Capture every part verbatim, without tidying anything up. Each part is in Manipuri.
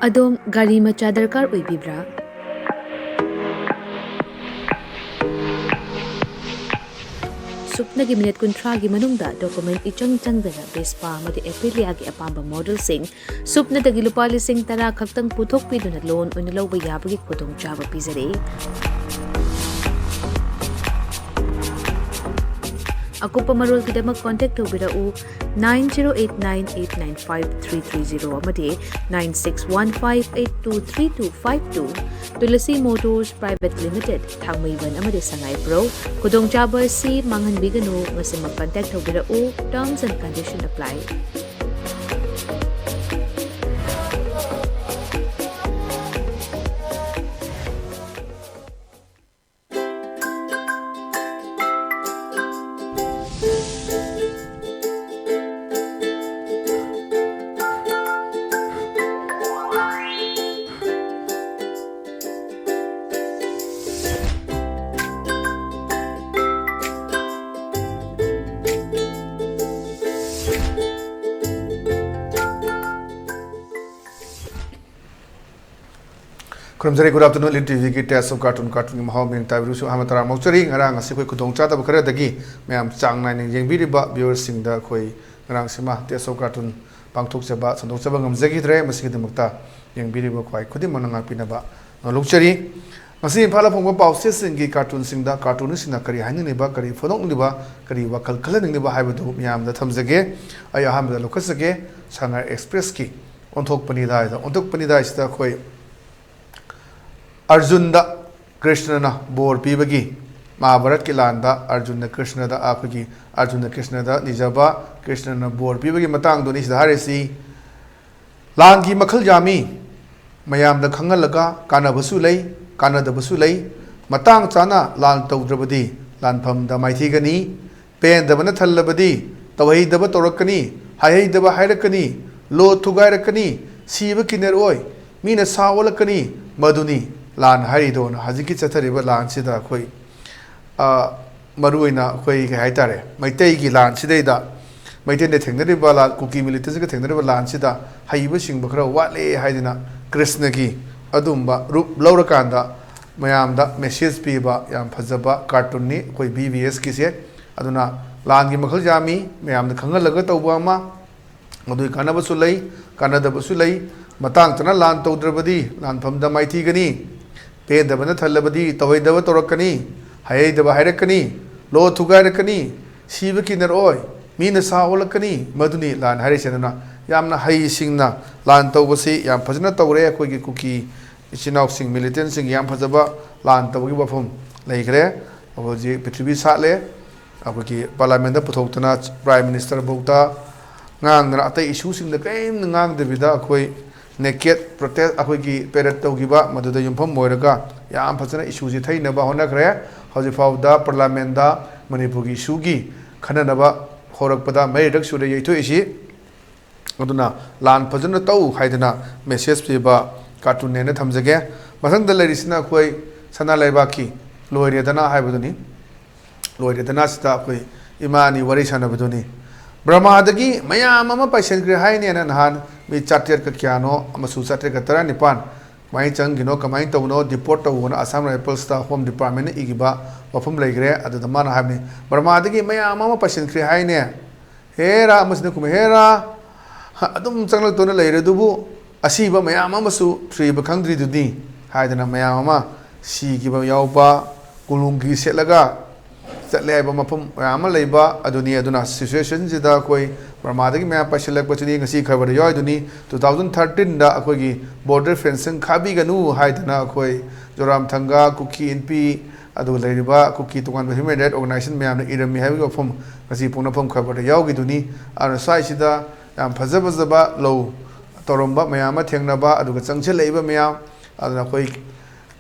ꯑꯗꯣꯝ ꯒꯥꯔꯤ ꯃꯆꯥ ꯗꯔꯀꯥꯔ ꯑꯣꯏꯕꯤꯕ꯭ꯔꯥ? ꯁꯨꯞꯅꯒꯤ ꯃꯤꯅꯤꯠ ꯀꯨꯟꯊ꯭ꯔꯥꯒꯤ ꯃꯅꯨꯡꯗ ꯗꯣꯀꯨꯃꯦꯟ ꯏꯆꯪ ꯆꯪꯗꯅ ꯚꯦꯁꯄꯥ ꯑꯃꯗꯤ ꯑꯦꯄꯤꯂꯤꯌꯥꯒꯤ ꯑꯄꯥꯝꯕ ꯃꯣꯗꯦꯜꯁꯤꯡ ꯁꯨꯞꯅꯗꯒꯤ ꯂꯨꯄꯥ ꯂꯤꯁꯤꯡ ꯇꯔꯥ ꯈꯛꯇꯪ ꯄꯨꯊꯣꯛꯄꯤꯗꯨꯅ ꯂꯣꯟ ꯑꯣꯏꯅ ꯂꯧꯕ ꯌꯥꯕꯒꯤ ꯈꯨꯗꯣꯡꯆꯥꯕ ꯄꯤꯖꯔꯤ꯫ ꯑꯀꯨꯞꯄ ꯃꯔꯣꯜꯒꯤꯗꯃꯛ ꯀꯣꯟꯇꯦꯛ ꯇꯧꯕꯤꯔꯛꯎ, nine zero eight nine eight nine five three three zero ꯑꯃꯗꯤ nine six one five eight two three two five two꯫ Tulsi motors private limited, ꯊꯥꯡꯃꯩꯕꯟ ꯑꯃꯗꯤ ꯁꯉꯥꯏꯄ꯭ꯔꯧ꯫ ꯈꯨꯗꯣꯡꯆꯥꯕ ꯑꯁꯤ ꯃꯥꯡꯍꯟꯕꯤꯒꯅꯨ, ꯉꯁꯤꯃꯛ ꯀꯟꯇꯦꯛ ꯇꯧꯕꯤꯔꯛꯎ꯫ Terms and condition apply꯫ ꯈꯨꯔꯨꯝꯖꯔꯤ꯫ Good afternoon, Elite T ꯚꯤꯒꯤ Taste of Cartoon, Cartoonꯒꯤ ꯃꯍꯥꯎ ꯃꯤꯡ ꯇꯥꯕꯤꯔꯤꯕꯁꯨ ꯑꯍꯥꯟꯕ ꯇꯔꯥꯝꯅ ꯑꯣꯛꯆꯔꯤ꯫ ꯉꯔꯥꯡ ꯑꯁꯤ ꯑꯩꯈꯣꯏ ꯈꯨꯗꯣꯡꯆꯥꯗꯕ ꯈꯔꯗꯒꯤ ꯃꯌꯥꯝ ꯆꯥꯡ ꯅꯥꯏꯅ ꯌꯦꯡꯕꯤꯔꯤꯕ viewerꯁꯤꯡꯗ ꯑꯩꯈꯣꯏ ꯉꯔꯥꯡꯁꯤꯃ Taste of Cartoon ꯄꯥꯡꯊꯣꯛꯆꯕ, ꯁꯟꯗꯣꯛꯆꯕ ꯉꯝꯖꯈꯤꯗ꯭ꯔꯦ꯫ ꯃꯁꯤꯒꯤꯗꯃꯛꯇ ꯌꯦꯡꯕꯤꯔꯤꯕ ꯈ꯭ꯋꯥꯏ ꯈꯨꯗꯤꯡꯃꯛꯅ ꯉꯥꯛꯄꯤꯅꯕ ꯅꯣꯜꯂꯨꯛꯆꯔꯤ꯫ ꯉꯁꯤ ꯏꯝꯐꯥꯜꯗ ꯐꯣꯡꯕ ꯄꯥꯎꯆꯦꯁꯤꯡꯒꯤ cartoonꯁꯤꯡꯗ cartoonistꯁꯤꯡꯅ ꯀꯔꯤ ꯍꯥꯏꯅꯤꯡꯂꯤꯕ, ꯀꯔꯤ ꯐꯣꯡꯗꯣꯛꯅꯤꯡꯂꯤꯕ, ꯀꯔꯤ ꯋꯥꯈꯜ ꯈꯜꯍꯟꯅꯤꯡꯂꯤꯕ ꯍꯥꯏꯕꯗꯨ ꯃꯌꯥꯝꯗ ꯊꯝꯖꯒꯦ꯫ ꯑꯩ ꯑꯍꯥꯟꯕꯗ ꯂꯧꯈꯠꯆꯒꯦ, ꯁꯉꯥꯏ ꯑꯦꯛꯁꯄ꯭ꯔꯦꯁꯀꯤ ꯑꯣꯟꯊꯣꯛꯄꯅꯤꯗꯥꯏꯗ꯫ ꯑꯣꯟꯊꯣꯛꯄꯅꯤꯗꯥꯏꯁꯤꯗ ꯑꯩꯈꯣꯏ ꯑꯔꯖꯨꯟꯗ ꯀ꯭ꯔꯤꯁꯅꯅ ꯕꯣꯔ ꯄꯤꯕꯒꯤ, ꯃꯍꯥꯚꯥꯔꯠꯀꯤ ꯂꯥꯟꯗ ꯑꯔꯖꯨꯟꯅ ꯀ꯭ꯔꯤꯁꯅꯗ, ꯑꯩꯈꯣꯏꯒꯤ ꯑꯔꯖꯨꯟꯅ ꯀ꯭ꯔꯤꯁꯅꯗ ꯅꯤꯖꯕ, ꯀ꯭ꯔꯤꯁꯅꯅ ꯕꯣꯔ ꯄꯤꯕꯒꯤ ꯃꯇꯥꯡꯗꯨꯅꯤ ꯁꯤꯗ ꯍꯥꯏꯔꯤꯁꯤ꯫ ꯂꯥꯟꯒꯤ ꯃꯈꯜ ꯌꯥꯝꯃꯤ, ꯃꯌꯥꯝꯗ ꯈꯪꯍꯜꯂꯒ ꯀꯥꯟꯅꯕꯁꯨ ꯂꯩ, ꯀꯥꯟꯅꯗꯕꯁꯨ ꯂꯩ꯫ ꯃꯇꯥꯡ ꯆꯥꯅ ꯂꯥꯟ ꯇꯧꯗ꯭ꯔꯕꯗꯤ ꯂꯥꯟꯐꯝꯗ ꯃꯥꯏꯊꯤꯒꯅꯤ꯫ ꯄꯦꯟꯗꯕꯅ ꯊꯜꯂꯕꯗꯤ, ꯇꯧꯍꯩꯗꯕ ꯇꯧꯔꯛꯀꯅꯤ, ꯍꯥꯏꯍꯩꯗꯕ ꯍꯥꯏꯔꯛꯀꯅꯤ, ꯂꯣ ꯊꯨꯒꯥꯏꯔꯛꯀꯅꯤ, ꯁꯤꯕ ꯀꯤꯅꯔꯛꯑꯣꯏ, ꯃꯤꯅ ꯁꯥ ꯑꯣꯜꯂꯛꯀꯅꯤ꯫ ꯃꯗꯨꯅꯤ ꯂꯥꯟ ꯍꯥꯏꯔꯤꯗꯣꯅ꯫ ꯍꯧꯖꯤꯛꯀꯤ ꯆꯠꯊꯔꯤꯕ ꯂꯥꯟꯁꯤꯗ ꯑꯩꯈꯣꯏ, ꯑ, ꯃꯔꯨꯑꯣꯏꯅ ꯑꯩꯈꯣꯏ ꯀꯩ ꯍꯥꯏꯇꯥꯔꯦ, ꯃꯩꯇꯩꯒꯤ ꯂꯥꯟꯁꯤꯗꯩꯗ, ꯃꯩꯇꯩꯅ ꯊꯦꯡꯅꯔꯤꯕ ꯂꯥꯟ, ꯀꯨꯀꯤ militantꯁꯤꯒ ꯊꯦꯡꯅꯔꯤꯕ ꯂꯥꯟꯁꯤꯗ ꯍꯩꯕ ꯁꯤꯡꯕ ꯈꯔ ꯋꯥꯠꯂꯦ ꯍꯥꯏꯗꯅ ꯀ꯭ꯔꯤꯁꯅꯒꯤ ꯑꯗꯨꯝꯕ ꯔꯨꯞ ꯂꯧꯔꯀꯥꯟꯗ ꯃꯌꯥꯝꯗ ꯃꯦꯁꯦꯖ ꯄꯤꯕ ꯌꯥꯝ ꯐꯖꯕ ꯀꯥꯔꯇꯨꯟꯅꯤ ꯑꯩꯈꯣꯏ ꯕꯤ ꯕꯤ ꯑꯦꯁꯀꯤꯁꯦ꯫ ꯑꯗꯨꯅ ꯂꯥꯟꯒꯤ ꯃꯈꯜ ꯌꯥꯝꯃꯤ, ꯃꯌꯥꯝꯗ ꯈꯪꯍꯜꯂꯒ ꯇꯧꯕ ꯑꯃ, ꯃꯗꯨꯒꯤ ꯀꯥꯟꯅꯕꯁꯨ ꯂꯩ, ꯀꯥꯟꯅꯗꯕꯁꯨ ꯂꯩ꯫ ꯃꯇꯥꯡ ꯆꯥꯅ ꯂꯥꯟ ꯇꯧꯗ꯭ꯔꯕꯗꯤ ꯂꯥꯟꯐꯝꯗ ꯃꯥꯏꯊꯤꯒꯅꯤ, ꯄꯦꯟꯗꯕꯅ ꯊꯜꯂꯕꯗꯤ ꯇꯧꯍꯩꯗꯕ ꯇꯧꯔꯛꯀꯅꯤ, ꯍꯩꯍꯩꯗꯕ ꯍꯥꯏꯔꯛꯀꯅꯤ, ꯂꯣ ꯊꯨꯒꯥꯏꯔꯛꯀꯅꯤ, ꯁꯤꯕ ꯀꯤꯅꯔꯛꯑꯣꯏ, ꯃꯤꯅ ꯁꯥ ꯑꯣꯜꯂꯛꯀꯅꯤ, ꯃꯗꯨꯅꯤ ꯂꯥꯟ ꯍꯥꯏꯔꯤꯁꯦ꯫ ꯑꯗꯨꯅ ꯌꯥꯝꯅ ꯍꯩꯁꯤꯡꯅ ꯂꯥꯟ ꯇꯧꯕꯁꯤ ꯌꯥꯝ ꯐꯖꯅ ꯇꯧꯔꯦ꯫ ꯑꯩꯈꯣꯏꯒꯤ ꯀꯨꯀꯤ ꯏꯆꯤꯟ ꯏꯅꯥꯎꯁꯤꯡ, ꯃꯤꯂꯤꯇꯦꯟꯁꯤꯡꯒꯤ ꯌꯥꯝ ꯐꯖꯕ ꯂꯥꯟ ꯇꯧꯕꯒꯤ ꯋꯥꯐꯝ ꯂꯩꯈ꯭ꯔꯦ꯫ ꯍꯧꯖꯤꯛ ꯄ꯭ꯔꯤꯊꯤꯕꯤ ꯁꯥꯠꯂꯦ꯫ ꯑꯩꯈꯣꯏꯒꯤ ꯄꯥꯔꯂꯥꯃꯦꯟꯗ ꯄꯨꯊꯣꯛꯇꯅ ꯄ꯭ꯔꯥꯏꯝ ꯃꯤꯅꯤꯁꯇꯔ ꯐꯥꯎꯗ ꯉꯥꯡꯗꯅ, ꯑꯇꯩ ꯏꯁꯨꯁꯤꯡꯗ ꯀꯔꯤꯝꯇ ꯉꯥꯡꯗꯕꯤꯗ ꯑꯩꯈꯣꯏ ꯅꯦꯀꯦꯠ ꯄ꯭ꯔꯣꯇꯦꯁ, ꯑꯩꯈꯣꯏꯒꯤ ꯄꯦꯔꯦꯠ ꯇꯧꯈꯤꯕ, ꯃꯗꯨꯗ ꯌꯨꯝꯐꯝ ꯑꯣꯏꯔꯒ ꯌꯥꯝ ꯐꯖꯅ ꯏꯁꯨꯁꯤ ꯊꯩꯅꯕ ꯍꯣꯠꯅꯈ꯭ꯔꯦ꯫ ꯍꯧꯖꯤꯛ ꯐꯥꯎꯕꯗ ꯄꯥꯔꯂꯥꯃꯦꯟꯗ ꯃꯅꯤꯄꯨꯔꯒꯤ ꯏꯁꯨꯒꯤ ꯈꯟꯅꯅꯕ ꯍꯧꯔꯛꯄꯗ ꯃꯔꯤꯔꯛ ꯁꯨꯔꯦ ꯌꯩꯊꯣꯛꯏꯁꯤ꯫ ꯑꯗꯨꯅ ꯂꯥꯟ ꯐꯖꯅ ꯇꯧ ꯍꯥꯏꯗꯅ ꯃꯦꯁꯦꯖ ꯄꯤꯕ ꯀꯥꯔꯇꯨꯟꯅꯦꯅ ꯊꯝꯖꯒꯦ꯫ ꯃꯊꯪꯗ ꯂꯩꯔꯤꯁꯤꯅ ꯑꯩꯈꯣꯏ ꯁꯅꯥ ꯂꯩꯕꯥꯛꯀꯤ ꯂꯣꯏꯔꯦꯗꯅ ꯍꯥꯏꯕꯗꯨꯅꯤ꯫ ꯂꯣꯏꯔꯦꯗꯅ ꯁꯤꯗ ꯑꯩꯈꯣꯏ ꯏꯃꯥ ꯑꯅꯤ ꯋꯥꯔꯤ ꯁꯥꯟꯅꯕꯗꯨꯅꯤ꯫ ꯕ꯭ꯔꯃꯥꯗꯒꯤ ꯃꯌꯥꯝ ꯑꯃ ꯄꯥꯏꯁꯤꯟꯈ꯭ꯔꯦ ꯍꯥꯏꯅꯦꯅ ꯅꯍꯥꯟ ꯃꯤ ꯆꯥꯇ꯭ꯔꯦꯠꯀ ꯀꯌꯥꯅꯣ ꯑꯃꯁꯨ ꯆꯥꯇ꯭ꯔꯦꯠꯀ ꯇꯔꯥꯅꯤꯄꯥꯟ ꯀꯃꯥꯏꯅ ꯆꯪꯈꯤꯅꯣ, ꯀꯃꯥꯏꯅ ꯇꯧꯕꯅꯣ, ꯗꯤꯄꯣꯔꯠ ꯇꯧꯕꯅꯣ ꯑꯁꯥꯝ ꯔꯥꯏꯐꯜꯁꯇ ꯍꯣꯝ ꯗꯤꯄꯥꯔꯠꯃꯦꯟꯅ ꯏꯈꯤꯕ ꯋꯥꯐꯝ ꯂꯩꯈ꯭ꯔꯦ꯫ ꯑꯗꯨꯗ ꯃꯥꯅ ꯍꯥꯏꯕꯅꯤ, ꯕ꯭ꯔꯃꯥꯗꯒꯤ ꯃꯌꯥꯝ ꯑꯃ ꯄꯥꯏꯁꯤꯟꯈ꯭ꯔꯦ ꯍꯥꯏꯅꯦ꯫ ꯍꯦꯔꯥ ꯑꯃꯁꯤꯅ ꯈꯨꯝꯃꯤ, ꯍꯦꯔꯥ ꯑꯗꯨꯝ ꯆꯪꯂꯛꯇꯨꯅ ꯂꯩꯔꯦ, ꯑꯗꯨꯕꯨ ꯑꯁꯤꯕ ꯃꯌꯥꯝ ꯑꯃꯁꯨ ꯊꯤꯕ ꯈꯪꯗ꯭ꯔꯤꯗꯨꯗꯤ ꯍꯥꯏꯗꯅ ꯃꯌꯥꯝ ꯑꯃ ꯁꯤꯈꯤꯕ ꯌꯥꯎꯕ, ꯀꯣꯂꯣꯝꯒꯤ ꯁꯦꯠꯂꯒ ꯆꯠꯂꯦ ꯍꯥꯏꯕ ꯃꯐꯝ ꯃꯌꯥꯝ ꯑꯃ ꯂꯩꯕ ꯑꯗꯨꯅꯤ꯫ ꯑꯗꯨꯅ ꯁꯤꯆꯨꯋꯦꯁꯟꯁꯤꯗ ꯑꯩꯈꯣꯏ ꯕꯔꯃꯥꯗꯒꯤ ꯃꯌꯥꯝ ꯄꯥꯏꯁꯤꯜꯂꯛꯄꯁꯤꯅꯤ꯫ ꯉꯁꯤ ꯈꯕꯔꯗ ꯌꯥꯎꯔꯤꯗꯨꯅꯤ, ꯇꯨ ꯊꯥꯎꯖꯟ ꯊꯥꯔꯇꯤꯟꯗ ꯑꯩꯈꯣꯏꯒꯤ ꯕꯣꯔꯗꯔ ꯐꯦꯟꯁꯤꯡ ꯈꯥꯕꯤꯒꯅꯨ ꯍꯥꯏꯗꯅ ꯑꯩꯈꯣꯏ ꯖꯣꯔꯥꯝꯊꯪꯒ, ꯀꯨꯀꯤ ꯏꯟꯄꯤ, ꯑꯗꯨꯒ ꯂꯩꯔꯤꯕ ꯀꯨꯀꯤ ꯇꯣꯉꯥꯟꯕ ꯍ꯭ꯌꯨꯃꯦꯟ ꯔꯥꯏꯠ ꯑꯣꯔꯒꯅꯥꯏꯖꯦꯁꯟ ꯃꯌꯥꯝꯅ ꯏꯔꯝꯃꯤ ꯍꯥꯏꯕꯒꯤ ꯋꯥꯐꯝ ꯉꯁꯤ ꯄꯣꯛꯅꯐꯝ ꯈꯕꯔꯗ ꯌꯥꯎꯈꯤꯗꯨꯅꯤ꯫ ꯑꯗꯨꯅ ꯁ꯭ꯋꯥꯏꯁꯤꯗ ꯌꯥꯝ ꯐꯖ ꯐꯖꯕ ꯂꯧ ꯇꯧꯔꯝꯕ ꯃꯌꯥꯝ ꯑꯃ ꯊꯦꯡꯅꯕ, ꯑꯗꯨꯒ ꯆꯪꯁꯤꯜꯂꯛꯏꯕ ꯃꯌꯥꯝ, ꯑꯗꯨꯅ ꯑꯩꯈꯣꯏ,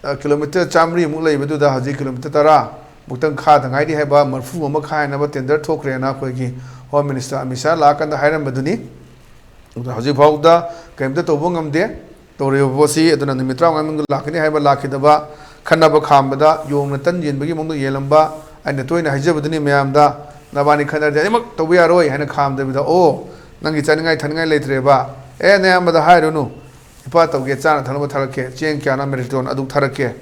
ꯑ, ꯀꯤꯂꯣꯃꯤꯇꯔ ꯆꯥꯃꯔꯤꯃꯨꯛ ꯂꯩꯕꯗꯨꯗ ꯍꯧꯖꯤꯛ ꯀꯤꯂꯣꯃꯤꯇꯔ ꯇꯔꯥ ꯃꯨꯛꯇꯪ ꯈꯥꯗ ꯉꯥꯏꯔꯤ ꯍꯥꯏꯕ ꯃꯔꯐꯨ ꯑꯃ ꯈꯥꯏꯅꯕ ꯇꯦꯟꯗꯔ ꯊꯣꯛꯈ꯭ꯔꯦꯅ ꯑꯩꯈꯣꯏꯒꯤ ꯍꯣꯝ ꯃꯤꯅꯤꯁꯇꯔ ꯑꯃꯤꯠ ꯁꯥꯍ ꯂꯥꯛꯑꯀꯥꯟꯗ ꯍꯥꯏꯔꯝꯕꯗꯨꯅꯤ꯫ ꯑꯗꯨ ꯍꯧꯖꯤꯛ ꯐꯥꯎꯕꯗ ꯀꯔꯤꯝꯇ ꯇꯧꯕ ꯉꯝꯗꯦ꯫ ꯇꯧꯔꯤꯕ ꯄꯣꯠꯁꯤ ꯑꯗꯨꯅ ꯅꯨꯃꯤꯠ ꯇꯔꯥꯃꯉꯥ ꯃꯅꯨꯡꯗ ꯂꯥꯛꯀꯅꯤ ꯍꯥꯏꯕ ꯂꯥꯛꯈꯤꯗꯕ, ꯈꯠꯅꯕ ꯈꯥꯝꯕꯗ ꯌꯣꯡꯅ ꯇꯟ ꯌꯦꯟꯕꯒꯤ ꯃꯑꯣꯡꯗ ꯌꯦꯜꯂꯝꯕ, ꯑꯩꯅ ꯇꯣꯏꯅ ꯍꯥꯏꯖꯕꯗꯨꯅꯤ ꯃꯌꯥꯝꯗ, "ꯅꯕꯥꯅꯤ ꯈꯠꯅꯔꯗꯤ ꯑꯅꯤꯃꯛ ꯇꯧꯕ ꯌꯥꯔꯣꯏ" ꯍꯥꯏꯅ ꯈꯥꯝꯗꯕꯤꯗ, "ꯑꯣ, ꯅꯪꯒꯤ ꯆꯥꯅꯤꯡꯉꯥꯏ ꯊꯛꯅꯤꯡꯉꯥꯏ ꯂꯩꯇ꯭ꯔꯦꯕ, ꯑꯦ, ꯅꯌꯥꯝꯕꯗ ꯍꯥꯏꯔꯨꯅꯨ, ꯂꯨꯄꯥ ꯇꯧꯒꯦ, ꯆꯥꯅ ꯊꯛꯅꯕ ꯊꯥꯔꯛꯀꯦ, ꯆꯦꯡ ꯀꯌꯥꯅ ꯃꯦꯔꯤꯇꯣꯟ ꯑꯗꯨ ꯊꯥꯔꯛꯀꯦ,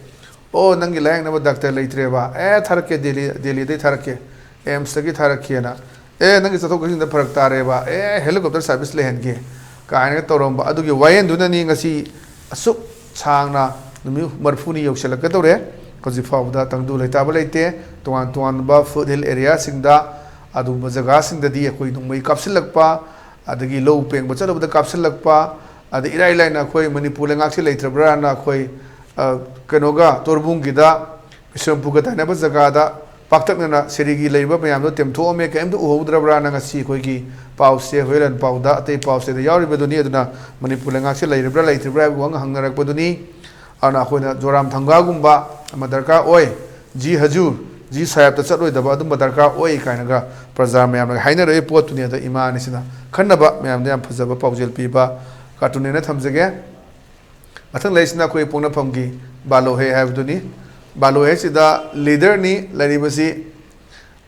ꯑꯣ ꯅꯪꯒꯤ ꯂꯥꯌꯦꯡꯅꯕ ꯗꯥꯛꯇꯔ ꯂꯩꯇ꯭ꯔꯦꯕ, ꯑꯦ ꯊꯥꯔꯛꯀꯦ, ꯗꯦꯜꯂꯤ, ꯗꯦꯜꯂꯤꯗꯩ ꯊꯥꯔꯛꯀꯦ, ꯑꯦꯝꯁꯇꯒꯤ ꯊꯥꯔꯛꯀꯦꯅ, ꯑꯦ ꯅꯪꯒꯤ ꯆꯠꯊꯣꯛ ꯆꯠꯁꯤꯟꯗ ꯐꯔꯛ ꯇꯥꯔꯦꯕ, ꯑꯦ ꯍꯦꯂꯤꯀꯣꯞꯇꯔ ꯁꯥꯔꯚꯤꯁ ꯂꯩꯍꯟꯒꯦ ꯀꯥꯏꯅꯒ ꯇꯧꯔꯝꯕ ꯑꯗꯨꯒꯤ ꯋꯥꯌꯦꯜꯗꯨꯅꯅꯤ ꯉꯁꯤ ꯑꯁꯨꯛ ꯁꯥꯡꯅ ꯅꯨꯃꯤꯠ ꯃꯔꯤꯐꯨꯅꯤ ꯌꯧꯁꯤꯜꯂꯛꯀꯗꯧꯔꯦ꯫ ꯍꯧꯖꯤꯛ ꯐꯥꯎꯕꯗ ꯇꯪꯗꯨ ꯂꯩꯇꯥꯕ ꯂꯩꯇꯦ꯫ ꯇꯣꯉꯥꯟ ꯇꯣꯉꯥꯟꯕ ꯐꯨꯠ ꯍꯤꯜ ꯑꯦꯔꯤꯌꯥꯁꯤꯡꯗ, ꯑꯗꯨꯒꯨꯝꯕ ꯖꯒꯥꯁꯤꯡꯗꯗꯤ ꯑꯩꯈꯣꯏ ꯅꯣꯡꯃꯩ ꯀꯥꯞꯁꯤꯜꯂꯛꯄ, ꯑꯗꯒꯤ ꯂꯧ ꯄꯦꯡꯕ ꯆꯠꯂꯨꯕꯗ ꯀꯥꯞꯁꯤꯜꯂꯛꯄ, ꯑꯗꯩ ꯏꯔꯥꯏ ꯂꯥꯏꯅ ꯑꯩꯈꯣꯏ ꯃꯅꯤꯄꯨꯔ ꯂꯩꯉꯥꯛꯁꯤ ꯂꯩꯇ꯭ꯔꯕ꯭ꯔꯥꯅ ꯑꯩꯈꯣꯏ, ꯑ, ꯀꯩꯅꯣꯒ ꯇꯣꯔꯕꯨꯡꯒꯤꯗ ꯕꯤꯁꯅꯨꯄꯨꯔꯒ ꯇꯥꯏꯅꯕ ꯖꯒꯥꯗ ꯄꯥꯛꯇꯛꯅꯅ ꯁꯦꯔꯤꯒꯤ ꯂꯩꯔꯤꯕ ꯃꯌꯥꯝꯗꯣ ꯇꯦꯝꯊꯣꯛꯑꯝꯃꯦ, ꯀꯔꯤꯝꯇ ꯎꯍꯧꯗ꯭ꯔꯕ꯭ꯔꯥꯅ ꯉꯁꯤ ꯑꯩꯈꯣꯏꯒꯤ ꯄꯥꯎꯁꯦ, ꯍꯨꯏꯔꯦꯟ ꯄꯥꯎꯗ, ꯑꯇꯩ ꯄꯥꯎꯁꯦꯗ ꯌꯥꯎꯔꯤꯕꯗꯨꯅꯤ꯫ ꯑꯗꯨꯅ ꯃꯅꯤꯄꯨꯔ ꯂꯩꯉꯥꯛꯁꯦ ꯂꯩꯔꯤꯕ꯭ꯔꯥ ꯂꯩꯇ꯭ꯔꯤꯕ꯭ꯔꯥ ꯍꯥꯏꯕꯒꯤ ꯋꯥꯍꯪ ꯍꯪꯅꯔꯛꯄꯗꯨꯅꯤ꯫ ꯑꯗꯨꯅ ꯑꯩꯈꯣꯏꯅ ꯖꯣꯔꯥꯝ ꯊꯪꯒꯥꯒꯨꯝꯕ ꯑꯃ ꯗꯔꯀꯥꯔ ꯑꯣꯏ, ꯖꯤ ꯍꯖꯨꯔ, ꯖꯤ ꯁꯥꯍꯦꯕꯇ ꯆꯠꯂꯣꯏꯗꯕ ꯑꯗꯨꯝꯕ ꯗꯔꯀꯥꯔ ꯑꯣꯏ ꯀꯥꯏꯅꯒ ꯄ꯭ꯔꯖꯥ ꯃꯌꯥꯝꯅ ꯍꯥꯏꯅꯔꯛꯏ ꯄꯣꯠꯇꯨꯅꯤ꯫ ꯑꯗ ꯏꯃꯥ ꯑꯅꯤꯁꯤꯅ ꯈꯟꯅꯕ ꯃꯌꯥꯝꯗ ꯌꯥꯝ ꯐꯖꯕ ꯄꯥꯎꯖꯦꯜ ꯄꯤꯕ ꯀꯥꯔꯇꯨꯟꯅꯦꯅ ꯊꯝꯖꯒꯦ꯫ ꯃꯊꯪ ꯂꯩꯔꯤꯁꯤꯅ ꯑꯩꯈꯣꯏ ꯄꯣꯛꯅꯐꯝꯒꯤ ꯕꯥꯂꯣꯍꯦ ꯍꯥꯏꯕꯗꯨꯅꯤ꯫ ꯕꯥꯂꯣꯍꯦꯁꯤꯗ ꯂꯤꯗꯔꯅꯤ ꯂꯩꯔꯤꯕꯁꯤ,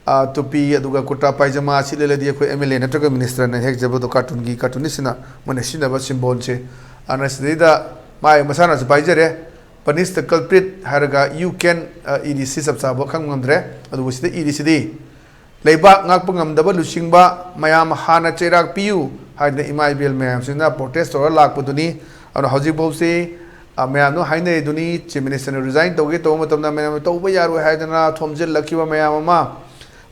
ꯑ, ꯇꯨꯄꯤ ꯑꯗꯨꯒ ꯀꯨꯔꯇꯥ ꯄꯥꯏꯖꯃꯥ ꯑꯁꯤ ꯂꯤꯠꯂꯗꯤ ꯑꯩꯈꯣꯏ ꯑꯦꯝ ꯑꯦꯜ ꯑꯦ ꯅꯠꯇ꯭ꯔꯒ ꯃꯤꯅꯤꯁꯇꯔꯅ ꯍꯦꯛ ꯖꯕꯗꯣ ꯀꯥꯔꯇꯨꯟꯒꯤ, ꯀꯥꯔꯇꯨꯟꯅꯤꯁꯤꯅ ꯃꯣꯏꯅ ꯁꯤꯖꯤꯟꯅꯕ ꯁꯤꯝꯕꯣꯜꯁꯦ꯫ ꯑꯗꯨꯅ ꯁꯤꯗꯩꯗ ꯃꯥꯒꯤ ꯃꯁꯥꯟꯅꯁꯨ ꯄꯥꯏꯖꯔꯦ꯫ Punish the culprit ꯍꯥꯏꯔꯒ "You can", ꯑ, ꯏꯔꯤꯁꯤ ꯆꯞ ꯆꯥꯕ ꯈꯪꯕ ꯉꯝꯗ꯭ꯔꯦ꯫ ꯑꯗꯨꯕꯨ ꯁꯤꯗ ꯏꯔꯤꯁꯤꯗꯤ ꯂꯩꯕꯥꯛ ꯉꯥꯛꯄ ꯉꯝꯗꯕ ꯂꯨꯆꯤꯡꯕ ꯃꯌꯥꯝ ꯍꯥꯟꯅ ꯆꯩꯔꯥꯛ ꯄꯤꯌꯨ ꯍꯥꯏꯗꯅ ꯏꯃꯥ ꯏꯕꯦꯜ ꯃꯌꯥꯝꯁꯤꯅ ꯄ꯭ꯔꯣꯇꯦꯁ ꯇꯧꯔ ꯂꯥꯛꯄꯗꯨꯅꯤ꯫ ꯑꯗꯨꯅ ꯍꯧꯖꯤꯛꯐꯥꯎꯁꯤ, ꯑ, ꯃꯌꯥꯝꯅ ꯍꯥꯏꯅꯔꯤꯗꯨꯅꯤ, ꯆꯤꯐ ꯃꯤꯅꯤꯁꯇꯔꯅ ꯔꯤꯖꯥꯏꯟ ꯇꯧꯒꯦ ꯇꯧꯕ ꯃꯇꯝꯗ ꯃꯌꯥꯝꯅ ꯇꯧꯕ ꯌꯥꯔꯣꯏ ꯍꯥꯏꯗꯅ ꯊꯣꯝꯖꯤꯜꯂꯛꯈꯤꯕ ꯃꯌꯥꯝ ꯑꯃ,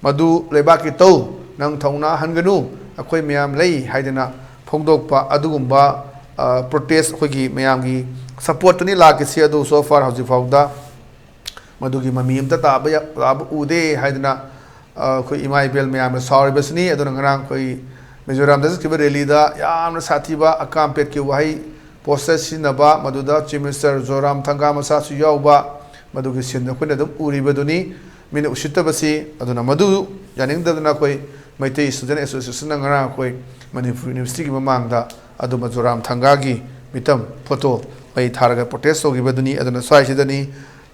ꯃꯗꯨ ꯂꯩꯕꯥꯛꯀꯤ ꯇꯧ, ꯅꯪ ꯊꯧꯅꯥ ꯍꯟꯒꯅꯨ, ꯑꯩꯈꯣꯏ ꯃꯌꯥꯝ ꯂꯩ ꯍꯥꯏꯗꯅ ꯐꯣꯡꯗꯣꯛꯄ ꯑꯗꯨꯒꯨꯝꯕ, ꯑ, ꯄ꯭ꯔꯣꯇꯦꯁ ꯑꯩꯈꯣꯏꯒꯤ ꯃꯌꯥꯝꯒꯤ ꯁꯄꯣꯔꯠꯇꯨꯅꯤ ꯂꯥꯛꯈꯤꯁꯤ꯫ ꯑꯗꯨ so far ꯍꯧꯖꯤꯛ ꯐꯥꯎꯗ ꯃꯗꯨꯒꯤ ꯃꯃꯤ ꯑꯝꯇ ꯇꯥꯕ ꯌꯥ-, ꯇꯥꯕ ꯎꯗꯦ ꯍꯥꯏꯗꯅ, ꯑ, ꯑꯩꯈꯣꯏ ꯏꯃꯥ ꯏꯕꯦꯜ ꯃꯌꯥꯝꯅ ꯁꯥꯎꯔꯤꯕꯁꯤꯅꯤ꯫ ꯑꯗꯨꯅ ꯉꯔꯥꯡ ꯑꯩꯈꯣꯏ ꯃꯤꯖꯣꯔꯥꯝꯗ ꯆꯠꯈꯤꯕ ꯔꯦꯂꯤꯗ ꯌꯥꯝꯅ ꯁꯥꯊꯤꯕ ꯑꯀꯥꯝꯄꯦꯠꯀꯤ ꯋꯥꯍꯩ, ꯄꯣꯁꯇꯔ ꯁꯤꯖꯤꯟꯅꯕ, ꯃꯗꯨꯗ ꯆꯤꯐ ꯃꯤꯅꯤꯁꯇꯔ ꯖꯣꯔꯥꯝ ꯊꯪꯒꯥ ꯃꯁꯥꯁꯨ ꯌꯥꯎꯕ, ꯃꯗꯨꯒꯤ ꯁꯤꯟ ꯑꯩꯈꯣꯏꯅ ꯑꯗꯨꯝ ꯎꯔꯤꯕꯗꯨꯅꯤ꯫ ꯃꯤꯅ ꯎꯁꯤꯠꯇꯕꯁꯤ, ꯑꯗꯨꯅ ꯃꯗꯨ ꯌꯥꯅꯤꯡꯗꯗꯅ ꯑꯩꯈꯣꯏ ꯃꯩꯇꯩ ꯏꯁꯇꯨꯗꯦꯟ ꯑꯦꯁꯣꯁꯤꯌꯦꯁꯟꯅ ꯉꯔꯥꯡ ꯑꯩꯈꯣꯏ ꯃꯅꯤꯄꯨꯔ ꯌꯨꯅꯤꯚꯔꯁꯤꯇꯤꯒꯤ ꯃꯃꯥꯡꯗ ꯑꯗꯨꯝꯕ ꯖꯣꯔꯥꯝ ꯊꯪꯒꯥꯒꯤ ꯃꯤꯇꯝ ꯐꯣꯇꯣ ꯃꯩ ꯊꯥꯔꯒ ꯄ꯭ꯔꯣꯇꯦꯁ ꯇꯧꯈꯤꯕꯗꯨꯅꯤ꯫ ꯑꯗꯨꯅ ꯁ꯭ꯋꯥꯏꯁꯤꯗꯅꯤ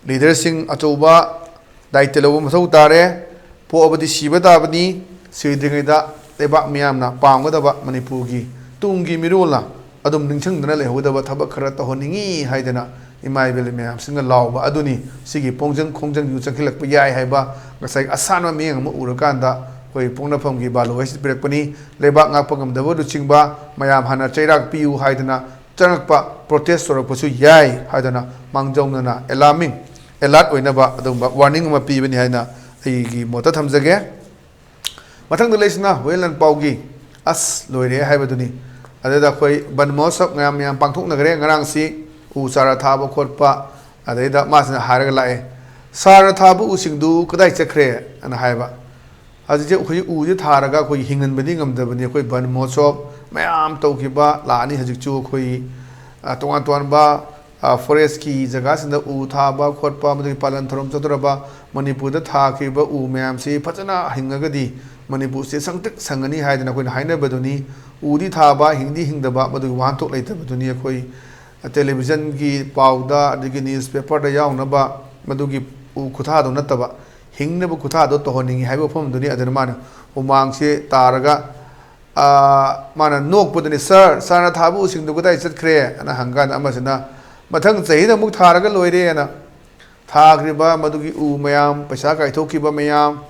ꯂꯤꯗꯔꯁꯤꯡ ꯑꯆꯧꯕ ꯗꯥꯏꯇ ꯂꯧꯕ ꯃꯊꯧ ꯇꯥꯔꯦ꯫ ꯄꯣꯛꯑꯕꯗꯤ ꯁꯤꯕ ꯇꯥꯕꯅꯤ꯫ ꯁꯤꯗ꯭ꯔꯤꯉꯩꯗ ꯂꯩꯕꯥꯛ ꯃꯤꯌꯥꯝꯅ ꯄꯥꯝꯒꯗꯕ ꯃꯅꯤꯄꯨꯔꯒꯤ ꯇꯨꯡꯒꯤ ꯃꯤꯔꯣꯜꯅ ꯑꯗꯨꯝ ꯅꯤꯡꯁꯤꯡꯗꯅ ꯂꯩꯍꯧꯒꯗꯕ ꯊꯕꯛ ꯈꯔ ꯇꯧꯍꯟꯅꯤꯡꯉꯤ ꯍꯥꯏꯗꯅ ꯏꯃꯥ ꯏꯕꯦꯜ ꯃꯌꯥꯝꯁꯤꯡꯅ ꯂꯥꯎꯕ ꯑꯗꯨꯅꯤ꯫ ꯁꯤꯒꯤ ꯄꯣꯡꯖꯪ ꯈꯣꯡꯖꯪꯁꯨ ꯆꯪꯁꯤꯜꯂꯛꯄ ꯌꯥꯏ ꯍꯥꯏꯕ ꯉꯁꯥꯏ ꯑꯁꯥꯟꯕ ꯃꯤꯠꯌꯦꯡ ꯑꯃ ꯎꯔꯀꯥꯟꯗ ꯑꯩꯈꯣꯏ ꯄꯣꯛꯅꯐꯝꯒꯤ ꯕꯥꯂꯣ ꯍꯥꯏꯁꯤ ꯄꯤꯔꯛꯄꯅꯤ꯫ ꯂꯩꯕꯥꯛ ꯉꯥꯛꯄ ꯉꯝꯗꯕ ꯂꯨꯆꯤꯡꯕ ꯃꯌꯥꯝ ꯍꯥꯟꯅ ꯆꯩꯔꯥꯛ ꯄꯤꯌꯨ ꯍꯥꯏꯗꯅ ꯆꯪꯉꯛꯄ, ꯄ꯭ꯔꯣꯇꯦꯁ ꯇꯧꯔꯛꯄꯁꯨ ꯌꯥꯏ ꯍꯥꯏꯗꯅ ꯃꯥꯡꯖꯧꯅꯅ ꯑꯦꯂꯥꯔꯃꯤꯡ, ꯑꯦꯂꯥꯔꯠ ꯑꯣꯏꯅꯕ ꯑꯗꯨꯒꯨꯝꯕ ꯋꯥꯔꯅꯤꯡ ꯑꯃ ꯄꯤꯕꯅꯤ ꯍꯥꯏꯅ ꯑꯩꯒꯤ ꯃꯣꯠꯇ ꯊꯝꯖꯒꯦ꯫ ꯃꯊꯪꯗ ꯂꯩꯁꯤꯅ ꯍꯨꯌꯦꯟ ꯂꯥꯟꯄꯥꯎꯒꯤ ꯑꯁ ꯂꯣꯏꯔꯦ ꯍꯥꯏꯕꯗꯨꯅꯤ꯫ ꯑꯗꯨꯗ ꯑꯩꯈꯣꯏ ꯕꯟ ꯃꯍꯣꯠꯁꯕ ꯃꯌꯥꯝ ꯃꯌꯥꯝ ꯄꯥꯡꯊꯣꯛꯅꯈ꯭ꯔꯦ꯫ ꯉꯔꯥꯡꯁꯤ ꯎ ꯆꯥꯔꯥ ꯊꯥꯕ ꯈꯣꯠꯄ, ꯑꯗꯩꯗ ꯃꯥꯁꯤꯅ ꯍꯥꯏꯔꯒ ꯂꯥꯛꯑꯦ, "ꯆꯥꯔꯥ ꯊꯥꯕ ꯎꯁꯤꯡꯗꯨ ꯀꯗꯥꯏ ꯆꯠꯈ꯭ꯔꯦ?" ꯑꯅ ꯍꯥꯏꯕ꯫ ꯍꯧꯖꯤꯛꯁꯦ ꯑꯩꯈꯣꯏ ꯎꯁꯦ ꯊꯥꯔꯒ ꯑꯩꯈꯣꯏ ꯍꯤꯡꯍꯟꯕꯗꯤ ꯉꯝꯗꯕꯅꯤ꯫ ꯑꯩꯈꯣꯏ ꯕꯟ ꯃꯍꯣꯠꯁꯕ ꯃꯌꯥꯝ ꯇꯧꯈꯤꯕ ꯂꯥꯛꯑꯅꯤ꯫ ꯍꯧꯖꯤꯛꯁꯨ ꯑꯩꯈꯣꯏ, ꯑ, ꯇꯣꯉꯥꯟ ꯇꯣꯉꯥꯟꯕ, ꯑ, ꯐꯣꯔꯦꯁꯀꯤ ꯖꯒꯥꯁꯤꯡꯗ ꯎ ꯊꯥꯕ ꯈꯣꯠꯄ, ꯃꯗꯨꯒꯤ ꯄꯥꯂꯟ ꯊꯧꯔꯝ ꯆꯠꯊꯔꯕ ꯃꯅꯤꯄꯨꯔꯗ ꯊꯥꯈꯤꯕ ꯎ ꯃꯌꯥꯝꯁꯤ ꯐꯖꯅ ꯍꯤꯡꯉꯒꯗꯤ ꯃꯅꯤꯄꯨꯔꯁꯦ ꯁꯪꯇ꯭ꯔꯤꯛ ꯁꯪꯒꯅꯤ ꯍꯥꯏꯗꯅ ꯑꯩꯈꯣꯏꯅ ꯍꯥꯏꯅꯕꯗꯨꯅꯤ꯫ ꯎꯗꯤ ꯊꯥꯕ, ꯍꯤꯡꯗꯤ ꯍꯤꯡꯗꯕ, ꯃꯗꯨꯒꯤ ꯋꯥꯍꯟꯊꯣꯛ ꯂꯩꯇꯕꯗꯨꯅꯤ꯫ ꯑꯩꯈꯣꯏ ꯇꯦꯂꯤꯚꯤꯖꯟꯒꯤ ꯄꯥꯎꯗ, ꯑꯗꯒꯤ ꯅ꯭ꯌꯨꯁꯄꯦꯄꯔꯗ ꯌꯥꯎꯅꯕ ꯃꯗꯨꯒꯤ ꯎ ꯈꯨꯊꯥꯗꯣ ꯅꯠꯇꯕ, ꯍꯤꯡꯅꯕ ꯈꯨꯊꯥꯗꯣ ꯇꯧꯍꯟꯅꯤꯡꯉꯤ ꯍꯥꯏꯕ ꯋꯥꯐꯝꯗꯨꯅꯤ꯫ ꯑꯗꯨꯅ ꯃꯥꯅ ꯍꯨꯃꯥꯡꯁꯦ ꯇꯥꯔꯒ, ꯑꯥ, ꯃꯥꯅ ꯅꯣꯛꯄꯗꯨꯅꯤ, "ꯁꯥꯔ, ꯁꯥꯔꯅ ꯊꯥꯕ ꯎꯁꯤꯡꯗꯨ ꯀꯗꯥꯏ ꯆꯠꯈ꯭ꯔꯦ?" ꯑꯅ ꯍꯪꯀꯥꯟꯗ ꯑꯃꯁꯤꯅ, "ꯃꯊꯪ ꯆꯍꯤꯗ ꯑꯃꯨꯛ ꯊꯥꯔꯒ ꯂꯣꯏꯔꯦꯅ ꯊꯥꯈ꯭ꯔꯤꯕ ꯃꯗꯨꯒꯤ ꯎ ꯃꯌꯥꯝ, ꯄꯩꯁꯥ ꯀꯥꯏꯊꯣꯛꯈꯤꯕ ꯃꯌꯥꯝ,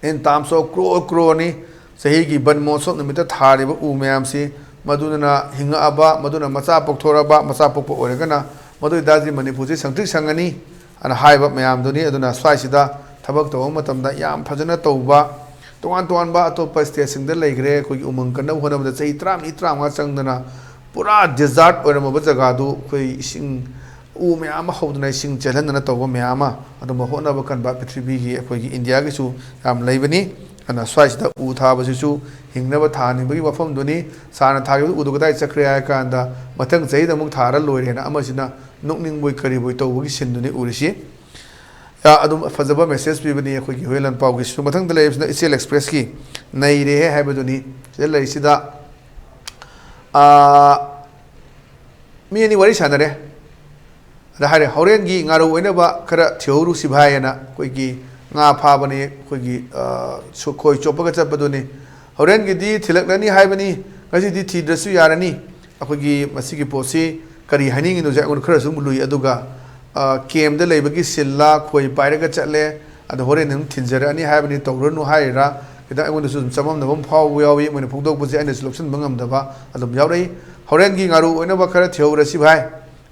in terms of crore crore ꯅꯤ, ꯆꯍꯤꯒꯤ ꯕꯟ ꯃꯍꯣꯠꯁꯕ ꯅꯨꯃꯤꯠꯇ ꯊꯥꯔꯤꯕ ꯎ ꯃꯌꯥꯝꯁꯤ, ꯃꯗꯨꯅ ꯍꯤꯡꯉꯛꯑꯕ, ꯃꯗꯨꯅ ꯃꯆꯥ ꯄꯣꯛꯊꯣꯔꯛꯑꯕ, ꯃꯆꯥ ꯄꯣꯛꯄ ꯑꯣꯏꯔꯒꯅ ꯃꯗꯨ ꯑꯣꯏꯇꯥꯔꯗꯤ ꯃꯅꯤꯄꯨꯔꯁꯤ ꯁꯪꯇ꯭ꯔꯤꯛ ꯁꯪꯉꯅꯤ" ꯑꯅ ꯍꯥꯏꯕ ꯃꯌꯥꯝꯗꯨꯅꯤ꯫ ꯑꯗꯨꯅ ꯁ꯭ꯋꯥꯏꯁꯤꯗ ꯊꯕꯛ ꯇꯧꯕ ꯃꯇꯝꯗ ꯌꯥꯝ ꯐꯖꯅ ꯇꯧꯕ, ꯇꯣꯉꯥꯟ ꯇꯣꯉꯥꯟꯕ ꯑꯇꯣꯞꯄ ꯁ꯭ꯇꯦꯠꯁꯤꯡꯗ ꯂꯩꯈ꯭ꯔꯦ꯫ ꯑꯩꯈꯣꯏꯒꯤ ꯎꯃꯪ ꯀꯟꯅꯕ ꯍꯣꯠꯅꯕꯗ ꯆꯍꯤ ꯇꯔꯥꯃꯔꯤ, ꯇꯔꯥꯃꯉꯥ ꯆꯪꯗꯅ ꯄꯨꯔꯥ ꯗꯦꯖꯥꯔꯠ ꯑꯣꯏꯔꯝꯃꯕ ꯖꯒꯥꯗꯨ ꯑꯩꯈꯣꯏ ꯏꯁꯤꯡ, ꯎ ꯃꯌꯥꯝ ꯑꯃ ꯍꯧꯗꯅ ꯏꯁꯤꯡ ꯆꯦꯜꯍꯟꯗꯅ ꯇꯧꯕ ꯃꯌꯥꯝ ꯑꯃ, ꯑꯗꯨꯝꯕ ꯍꯣꯠꯅꯕ ꯀꯟꯕ ꯄ꯭ꯔꯤꯊꯤꯕꯤꯒꯤ, ꯑꯩꯈꯣꯏꯒꯤ ꯏꯟꯗꯤꯌꯥꯒꯤꯁꯨ ꯌꯥꯝ ꯂꯩꯕꯅꯤ꯫ ꯑꯗꯨꯅ ꯁ꯭ꯋꯥꯏꯁꯤꯗ ꯎ ꯊꯥꯕꯁꯤꯁꯨ ꯍꯤꯡꯅꯕ ꯊꯥꯍꯟꯅꯤꯡꯕꯒꯤ ꯋꯥꯐꯝꯗꯨꯅꯤ꯫ ꯁꯥꯔꯅ ꯊꯥꯈꯤꯕ ꯎꯗꯨ ꯀꯗꯥꯏ ꯆꯠꯈ꯭ꯔꯦ ꯍꯥꯏ ꯀꯥꯟꯗ, "ꯃꯊꯪ ꯆꯍꯤꯗ ꯑꯃꯨꯛ ꯊꯥꯔ ꯂꯣꯏꯔꯦꯅ" ꯑꯃꯁꯤꯅ ꯅꯣꯛꯅꯤꯡꯕꯣꯏ ꯀꯔꯤꯕꯣꯏ ꯇꯧꯕꯒꯤ ꯁꯤꯟꯗꯨꯅꯤ ꯎꯔꯤꯁꯤ꯫ ꯌꯥ, ꯑꯗꯨꯝ ꯐꯖꯕ ꯃꯦꯁꯦꯖ ꯄꯤꯕꯅꯤ ꯑꯩꯈꯣꯏꯒꯤ ꯍꯨꯌꯦꯟ ꯂꯥꯟꯄꯥꯎꯒꯤꯁꯨ꯫ ꯃꯊꯪꯗ ꯂꯩꯔꯤꯕꯁꯤꯅ ꯏꯆꯦꯜ ꯑꯦꯛꯁꯄ꯭ꯔꯦꯁꯀꯤ ꯅꯩꯔꯦꯍꯦ ꯍꯥꯏꯕꯗꯨꯅꯤ꯫ ꯁꯤꯗ ꯂꯩꯔꯤꯁꯤꯗ, ꯑꯥ, ꯃꯤ ꯑꯅꯤ ꯋꯥꯔꯤ ꯁꯥꯟꯅꯔꯦ꯫ ꯑꯗ ꯍꯥꯏꯔꯦ, "ꯍꯣꯔꯦꯟꯒꯤ ꯉꯥꯔꯧ ꯑꯣꯏꯅꯕ ꯈꯔ ꯊꯤꯍꯧꯔꯨꯁꯤ ꯚꯥꯏ" ꯍꯥꯏꯅ꯫ ꯑꯩꯈꯣꯏꯒꯤ ꯉꯥ ꯐꯥꯕꯅꯤ, ꯑꯩꯈꯣꯏꯒꯤ, ꯑ, ꯁꯨ-, ꯈꯣꯏ ꯆꯣꯞꯄꯒ ꯆꯠꯄꯗꯨꯅꯤ꯫ "ꯍꯣꯔꯦꯟꯒꯤꯗꯤ ꯊꯤꯜꯂꯛꯂꯅꯤ ꯍꯥꯏꯕꯅꯤ, ꯉꯁꯤꯗꯤ ꯊꯤꯗ꯭ꯔꯁꯨ ꯌꯥꯔꯅꯤ" ꯑꯩꯈꯣꯏꯒꯤ ꯃꯁꯤꯒꯤ ꯄꯣꯠꯁꯤ ꯀꯔꯤ ꯍꯥꯏꯅꯤꯡꯉꯤꯅꯣꯁꯦ ꯑꯩꯉꯣꯟꯗ ꯈꯔꯁꯨ ꯑꯃꯨꯛ ꯂꯨꯏ꯫ ꯑꯗꯨꯒ ꯀꯦꯝꯗ ꯂꯩꯕꯒꯤ ꯁꯤꯜꯂꯥ ꯈꯣꯏ ꯄꯥꯏꯔꯒ ꯆꯠꯂꯦ, ꯑꯗꯣ ꯍꯣꯔꯦꯟ ꯑꯗꯨꯝ ꯊꯤꯟꯖꯔꯛꯑꯅꯤ ꯍꯥꯏꯕꯅꯤ, ꯇꯧꯔꯨꯔꯅꯨ ꯍꯥꯏꯔꯤꯔꯥ, ꯈꯤꯇꯪ ꯑꯩꯉꯣꯟꯗꯁꯨ ꯑꯗꯨꯝ ꯆꯃꯝꯅꯕ ꯑꯃ ꯐꯥꯎꯕ ꯌꯥꯎꯏ꯫ ꯃꯣꯏꯅ ꯐꯣꯡꯗꯣꯛꯄꯁꯦ ꯑꯩꯅꯁꯨ ꯂꯧꯁꯤꯟꯕ ꯉꯝꯗꯕ ꯑꯗꯨꯝ ꯌꯥꯎꯔꯛꯏ꯫ ꯍꯣꯔꯦꯟꯒꯤ ꯉꯥꯔꯨ ꯑꯣꯏꯅꯕ ꯈꯔ ꯊꯤꯍꯧꯔꯁꯤ ꯚꯥꯏ,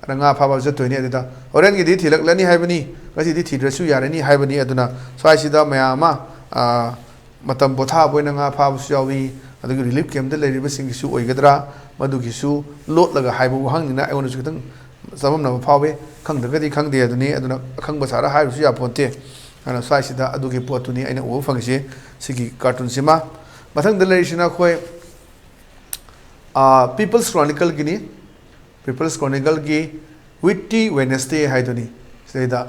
ꯑꯗ ꯉꯥ ꯐꯥꯕ ꯆꯠꯇꯣꯏꯅꯤ꯫ ꯑꯗꯨꯗ ꯍꯣꯔꯦꯟꯒꯤꯗꯤ ꯊꯤꯜꯂꯛꯂꯅꯤ ꯍꯥꯏꯕꯅꯤ, ꯉꯁꯤꯗꯤ ꯊꯤꯗ꯭ꯔꯁꯨ ꯌꯥꯔꯅꯤ ꯍꯥꯏꯕꯅꯤ꯫ ꯑꯗꯨꯅ ꯁ꯭ꯋꯥꯏꯁꯤꯗ ꯃꯌꯥꯝ ꯑꯃ, ꯑ, ꯃꯇꯝ ꯄꯣꯊꯥꯕ ꯑꯣꯏꯅ ꯉꯥ ꯐꯥꯕꯁꯨ ꯌꯥꯎꯏ꯫ ꯑꯗꯨꯒꯤ ꯔꯤꯂꯤꯐ ꯀꯦꯝꯞꯇ ꯂꯩꯔꯤꯕꯁꯤꯡꯒꯤꯁꯨ ꯑꯣꯏꯒꯗ꯭ꯔꯥ, ꯃꯗꯨꯒꯤꯁꯨ ꯂꯣꯠꯂꯒ ꯍꯥꯏꯕ ꯋꯥꯍꯪꯅꯤꯅ ꯑꯩꯉꯣꯟꯗꯁꯨ ꯈꯤꯇꯪ ꯆꯃꯝꯅꯕ ꯐꯥꯎꯏ꯫ ꯈꯪꯗ꯭ꯔꯒꯗꯤ ꯈꯪꯗꯦ ꯑꯗꯨꯅꯤ, ꯑꯗꯨꯅ ꯑꯈꯪꯕ ꯁꯥꯔ ꯍꯥꯏꯔꯁꯨ ꯌꯥꯄꯣꯟꯇꯦ꯫ ꯑꯗꯨꯅ ꯁ꯭ꯋꯥꯏꯁꯤꯗ ꯑꯗꯨꯒꯤ ꯄꯣꯠꯇꯨꯅꯤ ꯑꯩꯅ ꯎꯕ ꯐꯪꯉꯤꯁꯦ ꯁꯤꯒꯤ ꯀꯥꯔꯇꯨꯟꯁꯤꯃ꯫ ꯃꯊꯪꯗ ꯂꯩꯔꯤꯁꯤꯅ ꯑꯩꯈꯣꯏ, ꯑ, ꯄꯤꯄꯜꯁ ꯀ꯭ꯔꯣꯅꯤꯀꯜꯒꯤꯅꯤ꯫ ꯄꯤꯄꯜꯁ ꯀ꯭ꯔꯣꯅꯤꯀꯜꯒꯤ ꯋꯤꯠꯇꯤ ꯋꯦꯅꯦꯁꯗꯦ ꯍꯥꯏꯗꯨꯅꯤ꯫ ꯁꯤꯗꯩꯗ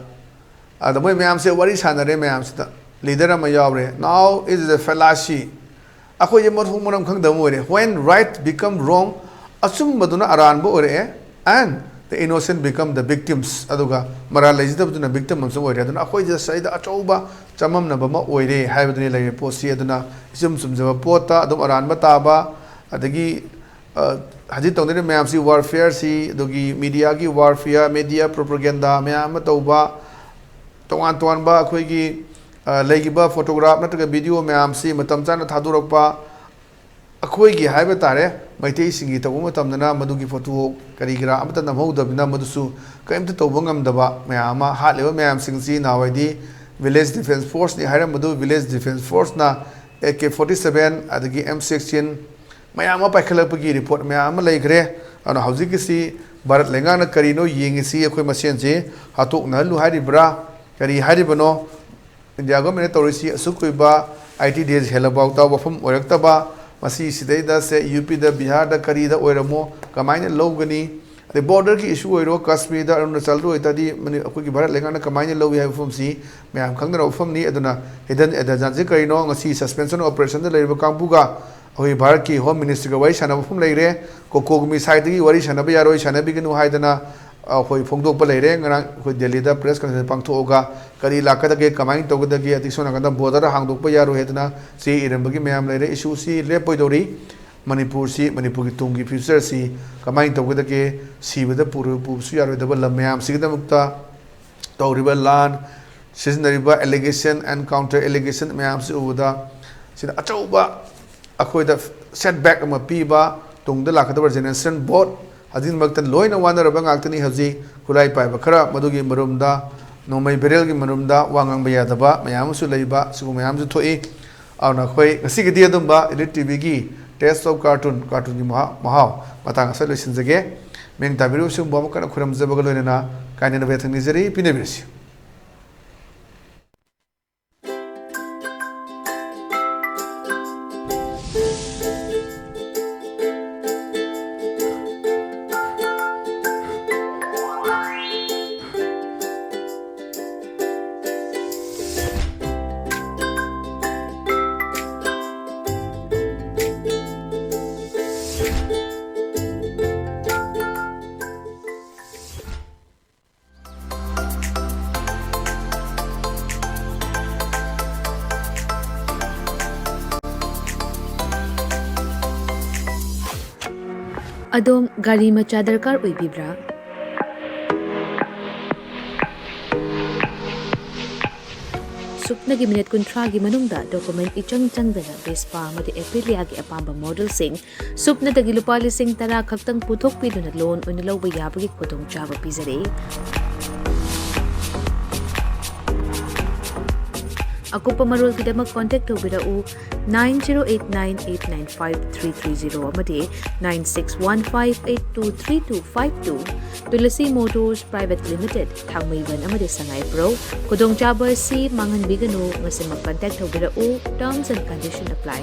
ꯑꯗ ꯃꯣꯏ ꯃꯌꯥꯝꯁꯦ ꯋꯥꯔꯤ ꯁꯥꯟꯅꯔꯦ꯫ ꯃꯌꯥꯝꯁꯤꯗ ꯂꯤꯗꯔ ꯑꯃ ꯌꯥꯎꯔꯦ꯫ "Now is the fallacy." ꯑꯩꯈꯣꯏꯁꯦ ꯃꯊꯣꯡ ꯃꯔꯝ ꯈꯪꯗꯕ ꯑꯃ ꯑꯣꯏꯔꯦ꯫ "When right become wrong," ꯑꯆꯨꯝꯕꯗꯨꯅ ꯑꯔꯥꯟꯕ ꯑꯣꯏꯔꯛꯑꯦ, "and the innocent become the victims," ꯑꯗꯨꯒ ꯃꯔꯥꯜ ꯂꯩꯖꯗꯕꯗꯨꯅ ꯚꯤꯛꯇꯤꯝ ꯑꯃꯁꯨ ꯑꯣꯏꯔꯦ꯫ ꯑꯗꯨꯅ ꯑꯩꯈꯣꯏꯗ ꯁꯤꯗ ꯑꯆꯧꯕ ꯆꯃꯝꯅꯕ ꯑꯃ ꯑꯣꯏꯔꯦ ꯍꯥꯏꯕꯗꯨꯅꯤ ꯂꯩꯔꯤꯕ ꯄꯣꯠꯁꯤ꯫ ꯑꯗꯨꯅ ꯏꯆꯨꯝ ꯆꯨꯝꯖꯕ ꯄꯣꯠꯇ ꯑꯗꯨꯝ ꯑꯔꯥꯟꯕ ꯇꯥꯕ, ꯑꯗꯒꯤ, ꯑ, ꯍꯧꯖꯤꯛ ꯇꯧꯅꯔꯤꯕ ꯃꯌꯥꯝꯁꯤ, ꯋꯥꯔꯐꯤꯌꯔꯁꯤ, ꯑꯗꯨꯒꯤ ꯃꯤꯗꯤꯌꯥꯒꯤ ꯋꯥꯔꯐꯤꯌꯔ, ꯃꯤꯗꯤꯌꯥ ꯄ꯭ꯔꯣꯄꯒꯦꯟꯗꯥ ꯃꯌꯥꯝ ꯑꯃ ꯇꯧꯕ, ꯇꯣꯉꯥꯟ ꯇꯣꯉꯥꯟꯕ ꯑꯩꯈꯣꯏꯒꯤ, ꯑ, ꯂꯩꯈꯤꯕ ꯐꯣꯇꯣꯒ꯭ꯔꯥꯐ ꯅꯠꯇ꯭ꯔꯒ ꯚꯤꯗꯤꯑꯣ ꯃꯌꯥꯝꯁꯤ ꯃꯇꯝ ꯆꯥꯅ ꯊꯥꯗꯣꯔꯛꯄ, ꯑꯩꯈꯣꯏꯒꯤ ꯍꯥꯏꯕ ꯇꯥꯔꯦ, ꯃꯩꯇꯩꯁꯤꯡꯒꯤ ꯇꯧꯕ ꯃꯇꯝꯗꯅ ꯃꯗꯨꯒꯤ ꯐꯣꯇꯣ ꯀꯔꯤ ꯀꯔꯥ ꯑꯃꯠꯇ ꯅꯝꯍꯧꯗꯕꯅꯤꯅ ꯃꯗꯨꯁꯨ ꯀꯔꯤꯝꯇ ꯇꯧꯕ ꯉꯝꯗꯕ ꯃꯌꯥꯝ ꯑꯃ꯫ ꯍꯥꯠꯂꯤꯕ ꯃꯌꯥꯝꯁꯤꯡꯁꯤ ꯅꯍꯥꯟꯋꯥꯏꯗꯤ ꯚꯤꯂꯦꯖ ꯗꯤꯐꯦꯟꯁ ꯐꯣꯔꯁꯅꯤ ꯍꯥꯏꯔꯝꯕꯗꯨ ꯚꯤꯂꯦꯖ ꯗꯤꯐꯦꯟꯁ ꯐꯣꯔꯁꯅ ꯑꯦ ꯀꯦ ꯐꯣꯔꯇꯤ ꯁꯚꯦꯟ ꯑꯗꯒꯤ ꯑꯦꯝ ꯁꯤꯛꯁꯇꯤꯟ ꯃꯌꯥꯝ ꯑꯃ ꯄꯥꯏꯈꯠꯂꯛꯄꯒꯤ ꯔꯤꯄꯣꯔꯠ ꯃꯌꯥꯝ ꯑꯃ ꯂꯩꯈ꯭ꯔꯦ꯫ ꯑꯗꯨꯅ ꯍꯧꯖꯤꯛꯀꯤꯁꯤ ꯚꯥꯔꯠ ꯂꯩꯉꯥꯛꯅ ꯀꯔꯤꯅꯣ ꯌꯦꯡꯉꯤꯁꯤ, ꯑꯩꯈꯣꯏ ꯃꯁꯦꯟꯁꯤ ꯍꯥꯠꯇꯣꯛꯅꯍꯜꯂꯨ ꯍꯥꯏꯔꯤꯕ꯭ꯔꯥ, ꯀꯔꯤ ꯍꯥꯏꯔꯤꯕꯅꯣ? ꯏꯟꯗꯤꯌꯥ ꯒꯣꯔꯃꯦꯟꯅ ꯇꯧꯔꯤꯁꯤ ꯑꯁꯨꯛ ꯀꯨꯏꯕ ꯑꯥꯏꯇꯤ ꯗꯦꯖ ꯍꯦꯜꯂꯐꯥꯎꯗ ꯋꯥꯐꯝ ꯑꯣꯏꯔꯛꯇꯕ, ꯃꯁꯤ ꯁꯤꯗꯩꯗ ꯁꯦ ꯌꯨ ꯄꯤꯗ, ꯕꯤꯍꯥꯔꯗ, ꯀꯔꯤꯗ ꯑꯣꯏꯔꯝꯃꯣ ꯀꯃꯥꯏꯅ ꯂꯧꯒꯅꯤ? ꯑꯗꯩ ꯕꯣꯔꯗꯔꯒꯤ ꯏꯁꯨ ꯑꯣꯏꯔꯣ, ꯀꯥꯁꯃꯤꯔꯗ, ꯑꯔꯨꯅꯥꯆꯜꯗ ꯑꯣꯏꯇꯥꯔꯗꯤ ꯃꯅꯤ-, ꯑꯩꯈꯣꯏꯒꯤ ꯚꯥꯔꯠ ꯂꯩꯉꯥꯛꯅ ꯀꯃꯥꯏꯅ ꯂꯧꯏ ꯍꯥꯏꯕ ꯋꯥꯐꯝꯁꯤ ꯃꯌꯥꯝ ꯈꯪꯅꯔꯕ ꯋꯥꯐꯝꯅꯤ꯫ ꯑꯗꯨꯅ ꯍꯤꯗꯟ ꯑꯦꯖꯦꯟꯗꯥꯁꯤ ꯀꯔꯤꯅꯣ? ꯉꯁꯤ ꯁꯁꯄꯦꯟꯁꯟ ꯑꯣꯄꯔꯦꯁꯟꯗ ꯂꯩꯔꯤꯕ ꯀꯥꯡꯕꯨꯒ ꯑꯩꯈꯣꯏ ꯚꯥꯔꯠꯀꯤ ꯍꯣꯝ ꯃꯤꯅꯤꯁꯇ꯭ꯔꯤꯒ ꯋꯥꯔꯤ ꯁꯥꯟꯅꯕ ꯃꯐꯝ ꯂꯩꯔꯦ꯫ ꯀꯣꯀꯣꯒꯨꯃꯤ ꯁꯥꯏꯠꯇꯒꯤ ꯋꯥꯔꯤ ꯁꯥꯟꯅꯕ ꯌꯥꯔꯣꯏ, ꯁꯥꯟꯅꯕꯤꯒꯅꯨ ꯍꯥꯏꯗꯅ ꯑꯩꯈꯣꯏ ꯐꯣꯡꯗꯣꯛꯄ ꯂꯩꯔꯦ꯫ ꯉꯔꯥꯡ ꯑꯩꯈꯣꯏ ꯗꯦꯜꯂꯤꯗ ꯄ꯭ꯔꯦꯁ ꯀꯟꯐꯔꯦꯟꯁ ꯄꯥꯡꯊꯣꯛꯑꯒ ꯀꯔꯤ ꯂꯥꯛꯀꯗꯒꯦ, ꯀꯃꯥꯏꯅ ꯇꯧꯒꯗꯒꯦ, ꯑꯗꯒꯤ ꯁꯣꯝ ꯅꯥꯀꯟꯗ ꯕꯣꯔꯗꯔ ꯍꯥꯡꯗꯣꯛꯄ ꯌꯥꯔꯣꯏ ꯍꯥꯏꯗꯅ ꯆꯦ ꯏꯔꯝꯕꯒꯤ ꯃꯌꯥꯝ ꯂꯩꯔꯦ꯫ ꯏꯁꯨꯁꯤ ꯂꯦꯞꯄꯣꯏꯗꯧꯔꯤ꯫ ꯃꯅꯤꯄꯨꯔꯁꯤ, ꯃꯅꯤꯄꯨꯔꯒꯤ ꯇꯨꯡꯒꯤ future ꯁꯤ ꯀꯃꯥꯏꯅ ꯇꯧꯒꯗꯒꯦ, ꯁꯤꯕꯗ ꯄꯨꯔ-, ꯄꯨꯕꯁꯨ ꯌꯥꯔꯣꯏꯗꯕ ꯂꯝ ꯃꯌꯥꯝꯁꯤꯒꯤꯗꯃꯛꯇ ꯇꯧꯔꯤꯕ ꯂꯥꯟ, ꯁꯤꯖꯤꯟꯅꯔꯤꯕ allegation and counter allegation ꯃꯌꯥꯝꯁꯤ ꯎꯕꯗ, ꯁꯤꯅ ꯑꯆꯧꯕ ꯑꯩꯈꯣꯏꯗ setback ꯑꯃ ꯄꯤꯕ, ꯇꯨꯡꯗ ꯂꯥꯛꯀꯗꯕ generation, vote, ꯑꯗꯨꯒꯤꯗꯃꯛꯇ ꯂꯣꯏꯅ ꯋꯥꯅꯔꯕ ꯉꯥꯛꯇꯅꯤ꯫ ꯍꯧꯖꯤꯛ ꯈꯨꯠꯂꯥꯏ ꯄꯥꯏꯕ ꯈꯔ ꯃꯗꯨꯒꯤ ꯃꯔꯨꯝꯗ, ꯅꯣꯡꯃꯩ barrel ꯒꯤ ꯃꯔꯨꯝꯗ ꯋꯥ ꯉꯥꯡꯕ ꯌꯥꯗꯕ ꯃꯌꯥꯝ ꯑꯃꯁꯨ ꯂꯩꯕ, ꯁꯤꯒꯨꯝꯕ ꯃꯌꯥꯝꯁꯨ ꯊꯣꯛꯏ꯫ ꯑꯗꯨꯅ ꯑꯩꯈꯣꯏ ꯉꯁꯤꯒꯤꯗꯤ ꯑꯗꯨꯝꯕ Elite ꯇꯤ ꯚꯤꯒꯤ Taste of Cartoon, cartoon ꯒꯤ ꯃꯍꯥ-, ꯃꯍꯥꯎ ꯃꯇꯥꯡ ꯑꯁꯤꯗ ꯂꯣꯏꯁꯤꯟꯖꯒꯦ꯫ ꯃꯤꯡ ꯇꯥꯕꯤꯔꯤꯕꯁꯤꯡꯕꯨ ꯑꯃꯨꯛ ꯍꯟꯅ ꯈꯨꯔꯨꯝꯖꯕꯒ ꯂꯣꯏꯅꯅ ꯀꯥꯏꯅꯅꯕ ꯌꯥꯊꯪ ꯅꯤꯖꯔꯤ, ꯄꯤꯅꯕꯤꯔꯁꯤ꯫ ꯑꯗꯣꯝ ꯒꯥꯔꯤ ꯃꯆꯥ ꯗꯔꯀꯥꯔ ꯑꯣꯏꯕꯤꯕ꯭ꯔꯥ? ꯁꯨꯞꯅꯒꯤ ꯃꯤꯅꯤꯠ ꯀꯨꯟꯊ꯭ꯔꯥꯒꯤ ꯃꯅꯨꯡꯗ document ꯏꯆꯪ ꯆꯪꯗꯅ Vespa ꯑꯃꯗꯤ Aprilia ꯒꯤ ꯑꯄꯥꯝꯕ model ꯁꯤꯡ ꯁꯨꯞꯅꯗꯒꯤ ꯂꯨꯄꯥ ꯂꯤꯁꯤꯡ ꯇꯔꯥ ꯈꯛꯇꯪ ꯄꯨꯊꯣꯛꯄꯤꯗꯨꯅ loan ꯑꯣꯏꯅ ꯂꯧꯕ ꯌꯥꯕꯒꯤ ꯈꯨꯗꯣꯡꯆꯥꯕ ꯄꯤꯖꯔꯤ꯫ ꯑꯀꯨꯞꯄ ꯃꯔꯣꯜꯒꯤꯗꯃꯛ contact ꯇꯧꯕꯤꯔꯛꯎ nine zero eight nine eight nine five three three zero ꯑꯃꯗꯤ nine six one five eight two three two five two꯫ Tulasi Motors Private Limited, ꯊꯥꯡꯃꯩꯕꯟ ꯑꯃꯗꯤ ꯁꯉꯥꯏꯄ꯭ꯔꯧ꯫ ꯈꯨꯗꯣꯡꯆꯥꯕ ꯑꯁꯤ ꯃꯥꯡꯍꯟꯕꯤꯒꯅꯨ, ꯉꯁꯤꯃꯛ contact ꯇꯧꯕꯤꯔꯛꯎ꯫ Terms and condition apply꯫